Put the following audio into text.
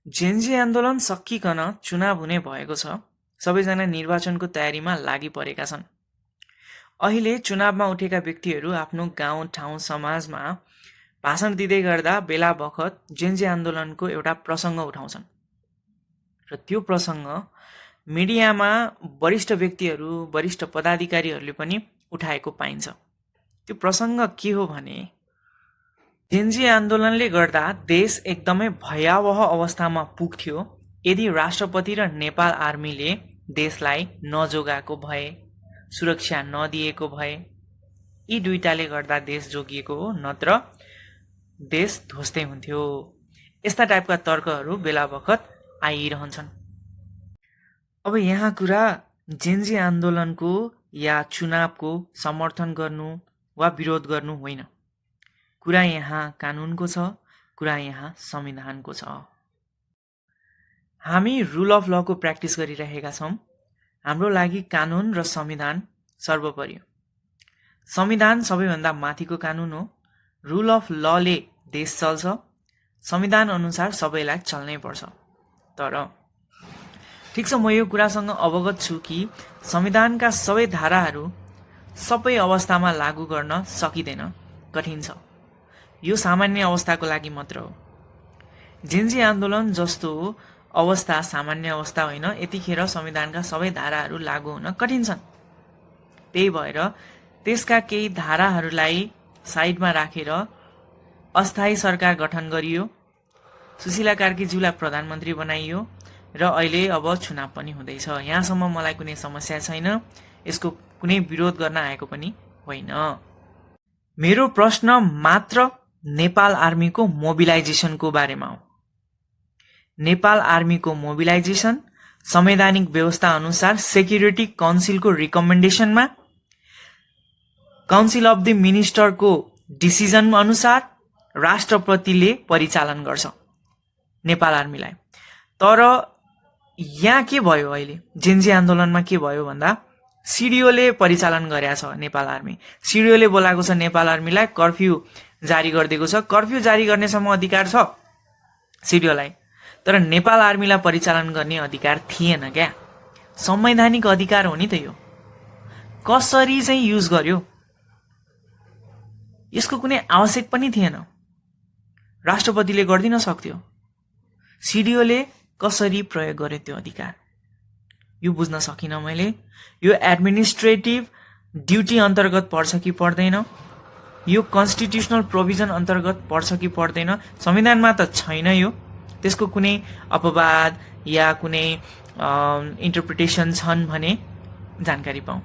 Gen Z आन्दोलन सकिकन चुनाव हुने भएको छ। सबैजना निर्वाचनको तयारीमा लागि परेका छन्। अहिले चुनावमा उठेका व्यक्तिहरू आफ्नो गाउँ ठाउँ समाजमा भाषण दिँदै गर्दा बेला बखत जेनजी आन्दोलनको एउटा प्रसङ्ग उठाउँछन् र त्यो प्रसङ्ग मिडियामा वरिष्ठ व्यक्तिहरू वरिष्ठ पदाधिकारीहरूले पनि उठाएको पाइन्छ। त्यो प्रसङ्ग के हो भने जेनजी आन्दोलनले गर्दा देश एकदमै भयावह अवस्थामा पुग्थ्यो यदि राष्ट्रपति र नेपाल आर्मीले देशलाई नजोगाएको भए, सुरक्षा नदिएको भए। यी दुईटाले गर्दा देश जोगिएको हो, नत्र देश ध्वस्तै हुन्थ्यो। यस्ता टाइपका तर्कहरू बेला बखत आइरहन्छन्। अब यहाँ कुरा जेनजी आन्दोलनको या चुनावको समर्थन गर्नु वा विरोध गर्नु होइन। कुरा यहाँ कानुनको छ, कुरा यहाँ संविधानको छ। हामी रुल अफ लको प्र्याक्टिस गरिरहेका छौँ। हाम्रो लागि कानुन र संविधान सर्वोपरि हो। संविधान सबैभन्दा माथिको कानुन हो। रुल अफ लले देश चल्छ। संविधान अनुसार सबैलाई चल्नै पर्छ। तर ठिक छ, म यो कुरासँग अवगत छु कि संविधानका सबै धाराहरू सबै अवस्थामा लागू गर्न सकिँदैन, कठिन छ। यो सामान्य अवस्थाको लागि मात्र हो। जेनजी आन्दोलन जस्तो अवस्था सामान्य अवस्था होइन। यतिखेर संविधानका सबै धाराहरू लागू हुन कठिन छन्। त्यही भएर त्यसका केही धाराहरूलाई साइडमा राखेर अस्थायी सरकार गठन गरियो, सुशीला कार्कीज्यूलाई प्रधानमन्त्री बनाइयो र अहिले अब चुनाव पनि हुँदैछ। यहाँसम्म मलाई कुनै समस्या छैन। यसको कुनै विरोध गर्न आएको पनि होइन। मेरो प्रश्न मात्र नेपाल आर्मीको मोबिलाइजेसनको बारेमा हो। नेपाल आर्मीको मोबिलाइजेसन संवैधानिक व्यवस्था अनुसार सेक्युरिटी काउन्सिलको रिकमेन्डेसनमा, काउन्सिल अफ द मिनिस्टरको डिसिजन अनुसार राष्ट्रपतिले परिचालन गर्छ नेपाल आर्मीलाई। तर यहाँ के भयो, अहिले जेनजी आन्दोलनमा के भयो भन्दा सिडिओले परिचालन गरेको छ नेपाल आर्मी। सिडिओले बोलाएको छ नेपाल आर्मीलाई, कर्फ्यू जारी गरिदिएको छ। कर्फ्यू जारी गर्नेसम्म अधिकार छ सिडिओलाई, तर नेपाल आर्मीलाई परिचालन गर्ने अधिकार थिएन क्या। संवैधानिक अधिकार हो नि त यो। कसरी चाहिँ युज गर्यो, यसको कुनै आवश्यक पनि थिएन। राष्ट्रपतिले गर्दिन सक्थ्यो। सिडिओले कसरी प्रयोग गर्यो त्यो अधिकार, यो बुझ्न सकिनँ मैले। यो एडमिनिस्ट्रेटिभ ड्युटी अन्तर्गत पर्छ कि पर्दैन, यो कन्स्टिट्युसनल प्रोभिजन अन्तर्गत पर्छ कि पर्दैन, संविधानमा त छैन यो। त्यसको कुनै अपवाद या कुनै इन्टरप्रिटेसन छन् भने जानकारी पाऊँ।